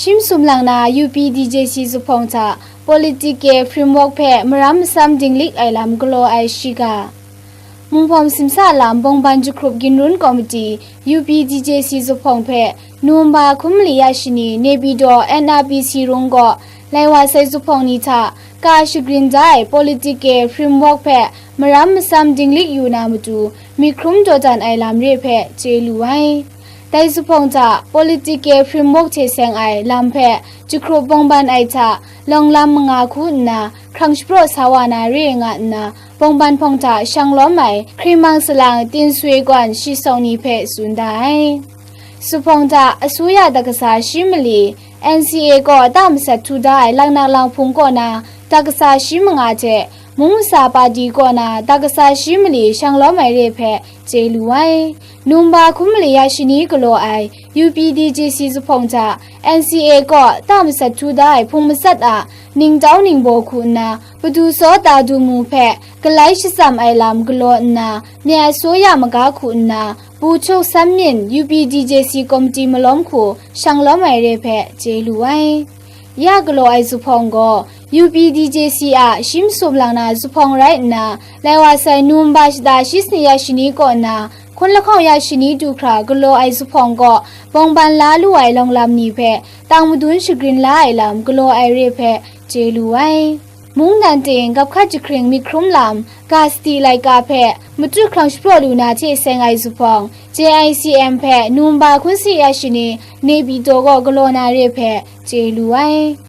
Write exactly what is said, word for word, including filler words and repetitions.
Shi masum lang na U P D J C zuphpawng hta political framework hpe maram masam dinglik ai lam galaw ai shiga. Munghpawm simsa lam bawngban jahkrup ginrun komiti U P D J C zuphpawng hpe Nowemba hkum mali ya shani Naypyidaw N R P C rung gaw lai wa sai zuphpawng ni hta ka shagrin da ai political framework hpe maram masam dinglik yu na matu myit hkrum dawdan ai lam re hpe chye lu ai. Dai zuphpawng hta political framework hte seng ai lam hpe jahkrup bawngban ai hta lawng lam manga hku nna hkrang shapraw sa wa na re nga nna, bawngban hpawng hta shang lawm ai hkring mang salang Tin Sui Kwan shi sawng ni hpe tsun da ai. Zuphpawng hta asuya dakasa shi mali, N C A kaw ta masat htu da ai laknak lang hpung kaw na dakasa shi manga hte, mung masa padi kaw na dakasa shi mali shang lawm ai re hpe chye lu ai. Nowemba hkum mali ya shani galaw ai U P D J C zuphpawng hta N C A kaw ta masat htu da ai hpung matsat a ningtau ningbaw hku nna, padu saw ta du mu hpe galai shatsam ai lam galaw nna, mya asuya maga hku nna, bu htuk san myin U P D J C komiti malawm hku shang lawm ai re hpe chye lu ai. Ya galaw ai zuphpawng gaw U P D J C a shi masum lang na zuphpawng rai nna, lai wa sai Nowemba shata shi sani ya shani kaw nna, hkun lahkawng ya shani du hkra galaw ai zuphpawng kaw bawngban la lu ai lawng lam ni hpe tang madun shagrin la ai lam galaw ai re hpe chye lu ai. Mungdan ting gap hkat jahkring myit hkrum lam ga sadi laika hpe matut hkrang shapraw lu na hte seng ai zuphpawng, J I C M hpe Nowemba hkun sani ya shani Naypyidaw kaw galaw na re hpe chye lu ai.